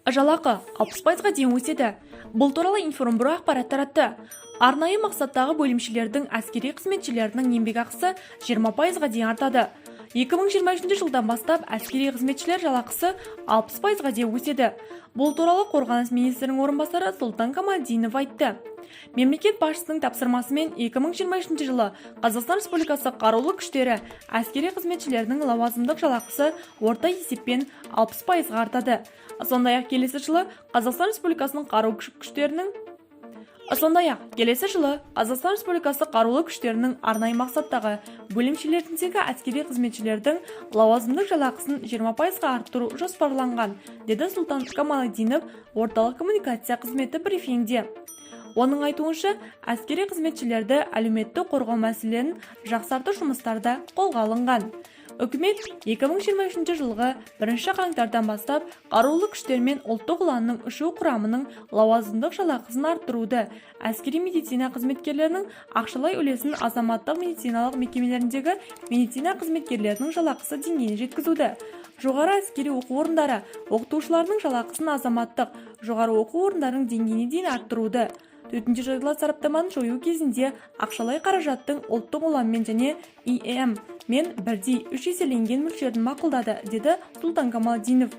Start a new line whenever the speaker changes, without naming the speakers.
Жалақы 60%-ға дейін өседі. Бұл туралы Информбюро ақпарат таратты. Арнайы мақсаттағы бөлімшелердің әскери қызметшілерінің еңбекақысы 20%-ға дейін артады. 2023 жылдан бастап әскери қызметшілер жалақысы 60%-ға дейін өседі. Бұл туралы қорғаныс министрінің орынбасары Сұлтан Камалдинов айтты. Мемлекет басшысының тапсырмасымен 2023 жылы Қазақстан Республикасы Қарулы күштері әскери қызметшілерінің лауазымдық жалақысы орта есеппен 60%-ға артады. Сондай-ақ келесі жылы Қазақстан Республикасының Қару күштерінің Сондай-ақ келесі жылы Қазақстан Республикасы Қарулы күштерінің арнайы мақсаттағы бөлімшелеріндегі әскери қызметшілердің лауазымдық жалақысын 20%-ға арттыру жоспарланған, деді Сұлтан Камалидинов орталық коммуникация қызметі брифингде. Оның айтуынша, әскери қызметшілерді әлеуметтік қорғау мәселелерін жақсарту жұмыстары да қолға алынған. Үкімет 2023 жылғы 1 қаңтардан бастап Қарулы күштер мен Ұлттық ұланның ұшу құрамының лауазымдық жалақысын арттыруды, әскери медицина қызметкерлерінің ақшалай үлесін азаматтық медициналық мекемелеріндегі медицина қызметкерлерінің жалақысы деңгейіне жеткізуді, жоғары әскери оқу орындары оқытушыларының жалақысын азаматтық жоғары оқу орындарының деңгейіне дейін арттыруды, төтенше жағдайлар сараптаманы жою кезінде ақшалай қаражаттың Ұлттық ұланмен және ИІМ мен бірдей үш еселенген мөлшерін мақұлдады, деді Сұлтан Камалдинов.